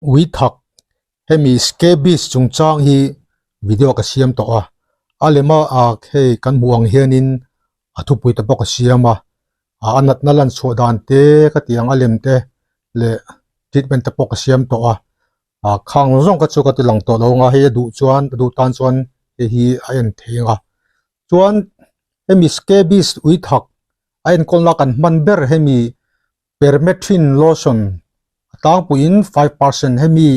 Ui thak, hemi scabies chungchang hi video ka siam tawh a, a lema ah hei kan hmuh ang hianin a thupui te pawh ka siam a, a natna lan chhuah dan te ka tih ang a lem te leh treatment te pawh ka siam tawh a, ah khang zawng kha chu ka ti lang tawh lo ang a, hei a duh chuan a duh tan chuan hei hi a en thei ang a, chuan hemi scabies ui thak a enkawlna kan hman ber hemi Permethrin lotion a tlangpuiin 5% hemi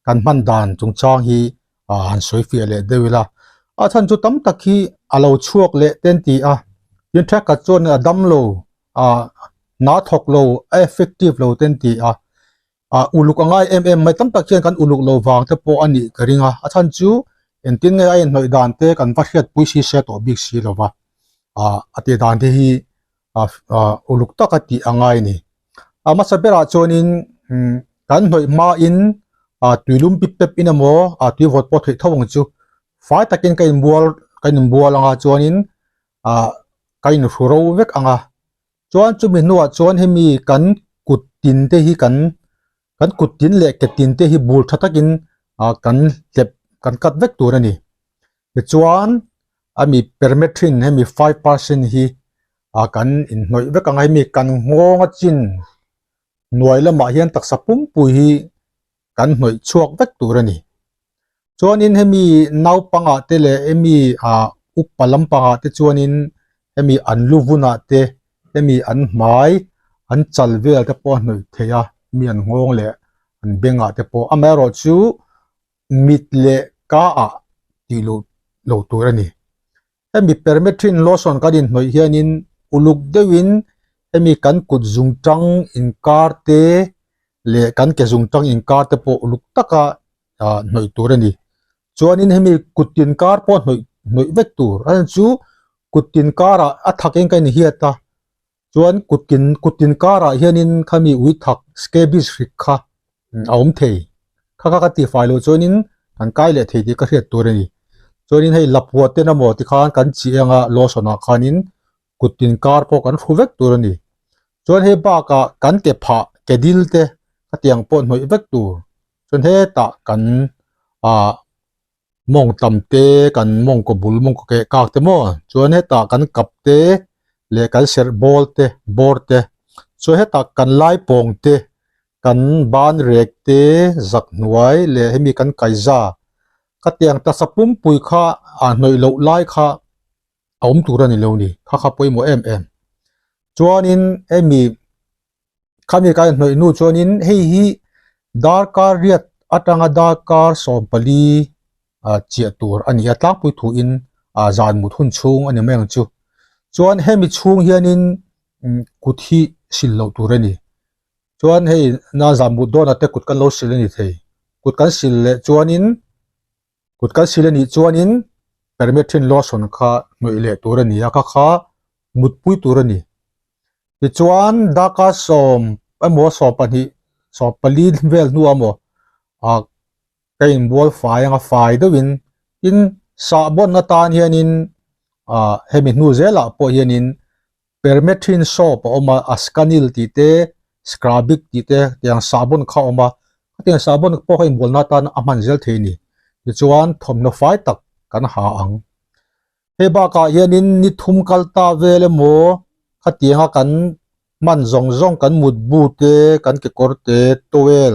kan hman dan chungchang hi han sawi fiah leh deuh ila. A chhan chu tam tak hi a lo chhuak leh te an ti a, tin thenkhat chuan a dam lo, hna thawk lo, a effective lo te an ti a. Uluk a ngai em em mai, tam tak hian kan uluk lo vang te pawh a nih ka ring a, a chhan chu engtin nge a inhnawih dan te kan va hriatpui si se tawh bik si lo va, a tih dan te hi uluk taka tih a ngai a ni. A hmasa berah chuanin kan hnawih hmain tuilum pip pep in emaw tui vawt pawh theih tho ang chu fai takin ka inbual ka inbual anga chuanin ka inhru ro vek ang a chuan chumi hnuah chuan hemi kan kut tin te hi kan kan kut tin leh ke tin te hi bul tha takin kan hlep kan cut vek tur a ni. Tichuan ami permethrin hemi 5% hi kan inhnawih vek ang a hemi kan nghawng a chin hnuai lamah hian taksa pumpui hi kan hnawih chhuak vek tur a ni. Chuanin hemi naupangah te leh hemi ah upa lampangah te chuanin hemi an lu vunah te hemi an hmai an chal vel te pawh a hnawih theih a hemi an nghawng leh an bengah te pawh amaherawhchu mit leh ka ah tih loh loh tur a ni. Hemi permethrin lotion kan inhnawih hianin uluk deuhin hemi kan kut zungtang inkar te leh kan ke zungtang inkar te pawh uluk taka ah hnawih tur a ni. Chuanin hemi kut inkar pawh hnawih hnawih vek tur a chu kut inkarah a thakin ka inhiat a. Chuan kutkin kuttin karah hianin khami ui thak scabies hrik kha a awm thei. Kha kha ka tihfai loh chuanin kan kai leh thei tih ka hriat tur a ni. Chuanin hei lapua ten emaw tikhan kan chi anga lotion ah khanin kuttin kar pawh kan hru vek tur a ni. Chuan hei bakah kan ke phah ke dil te khatiang pawh hnawih vek tur. Chuan hetah kan ah mawng tam te kan mawngkaw bul mawngkaw keh kak te maw chuan hetah kan kap te leh kan serh bawl te bawr te chuan hetah kan lai pawng te kan ban rek te zak hnuai leh hemi kan kaiza khatiang tasa pumpui kha a hnawih loh lai kha a awm tur a ni lo ni kha kha pawimawh em em chuanin hemi. Khami ka inhnawih hnu chuanin hei hi darkar riat atanga darkar 14 chiah tur a ni a, tlangpui thuin zan mut hun chhung a ni mai ang chu. Chuan hemi chhung hianin kut hi sil loh tur a ni. Chuan hei na zan mut dawnah te kut kan lo sil a ni thei. Kut kan sil leh chuanin Kut kan sil a nih chuanin permethrin lotion kha hnawih leh tur a ni a, kha kha mutpui tur a ni. Tichuan darkar sawm emaw 12 14 vel hnuah emaw ah ka inbual fai anga fai deuhin tin sahbawn atan hianin ah hemi hnu zelah pawh hianin Permethrin soap a awm a, Ascanil tih te, Scrabic tih te tiang sahbawn kha a awm a, khatiang sahbawn pawh kha inbualna atan a hman zel thei a ni. Tichuan thawmhnaw fai tak kan ha ang. Hei bakah hianin ni thum kal ta vel emaw khatianga kan hman zawng zawng kan mutbu te, kan kekawr te, towel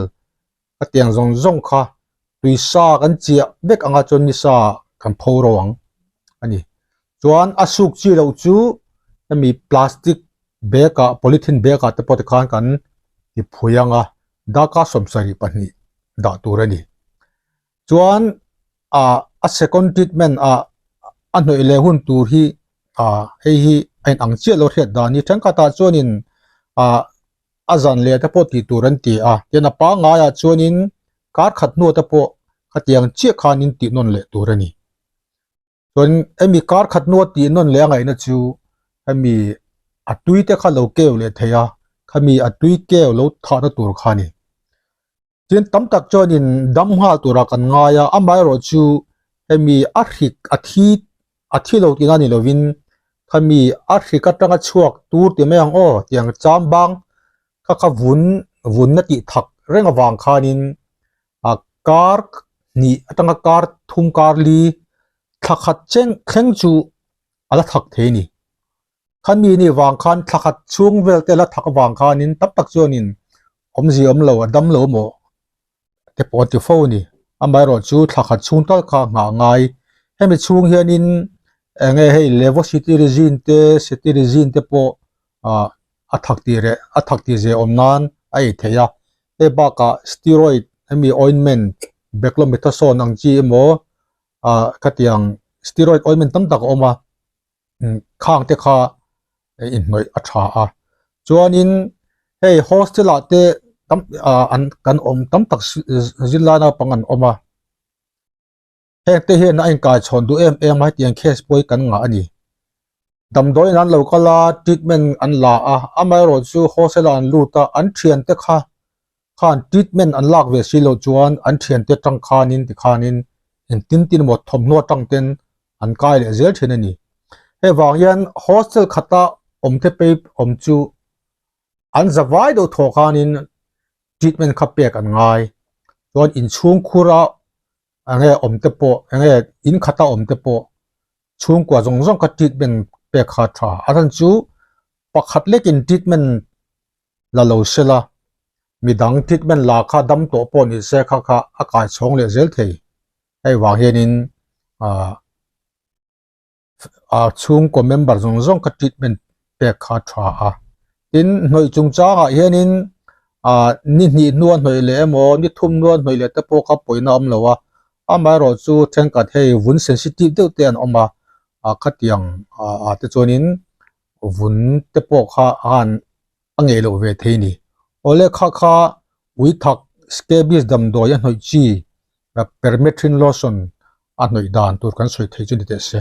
khatiang zawng zawng kha tui sa kan chiah vek anga chuan ni sa kan pho ro ang a ni. Chuan a suk chi loh chu hemi plastic bag ah polythene bag ah te pawh tikhan kan ti phui ang a darkar 72 dah tur a ni. Chuan ah a second treatment ah a hnawih leh hun tur hi ah hei hi a inang chiah lo hriat dan hi thenkhatah chuanin ah a zan leh te pawh tih tur an ti a, tin a pangaiah chuanin kar khat hnuah te pawh khatiang chiah khanin tih nawn leh tur a ni. Chuan hemi kar khat hnua tih nawn leh a ngaihna chu hemi a tui te kha lo keu leh thei a, khami a tui keu lo thahna tur kha a ni. Tin tam tak chuanin dam nghal turah kan ngai a, amaherawhchu hemi a hrik a thi a thi lo tihna ni lovin khami a hrik atanga chhuak tur ti mai ang aw tiang cham bang kha kha vun vunna tih thak reng avang khanin. Kar hnih atanga kar thum kar li thla khat cheng thleng chu a la thak thei a ni. Khami ni vang khan thla khat chhung vel te la thak avang khanin tam tak chuanin awmzia awm lo a dam lo maw te pawh an ti fo a ni. Amaherawhchu thla khat chhung tal kha nghah ngai. Hemi chhung hianin eng nge hei levocetirizine te cetirizine te pawh ah a thak tih reh a thak tih zia awm nan a ei theih a. Hei bakah steroid hemi ointment beclomethasone ang chi emaw ah khatiang steroid ointment tam tak a awm a khang te kha inhnawih a tha a chuanin hei hostel ah te tam ah an kan awm tam tak zirlai naupang an awm a heng te hian a inkai chhawn duh em em a hetiang case pawh hi kan ngah a ni damdawiin an lo kal a treatment an la a amaherawhchu hostel ah an lut a an thiante kha khan treatment an lak ve si loh chuan an thiante tang khanin tikhanin engtin tin emaw thawmhnaw atang ten an kai leh zel thin a ni. Hei vang hian hostel khata awm te pei awm chu an za vai deuh thaw khanin treatment kha pek an ngai. Chuan inchhung khura enge awm te pawh enge in khata awm te pawh chhungkua zawng zawng kha treatment pek kha a tha. A chhan chu pakhat lekin treatment la lo se la, midang treatment la kha dam tawh pawh ni se kha kha a kai chhawng leh zel thei. Hei vang hianin ah a chhungkaw member zawng zawng kha treatment pek kha a tha a. Tin, hnawih chungchangah hianin ah ni hnih hnua hnawih leh emaw ni thum hnua hnawih leh te pawh kha pawina a awm lo a, amaherawh chu thenkhat hei vun sensitive deuh te an awm a, ah khatiang ah te chuanin vun te pawh kha a han a ngei loh ve thei ni. Awle kha kha ui thak scabies damdawi a hnawih chi permethrin lotion a hnawih dan tur kan sawi thei chu ni teh se.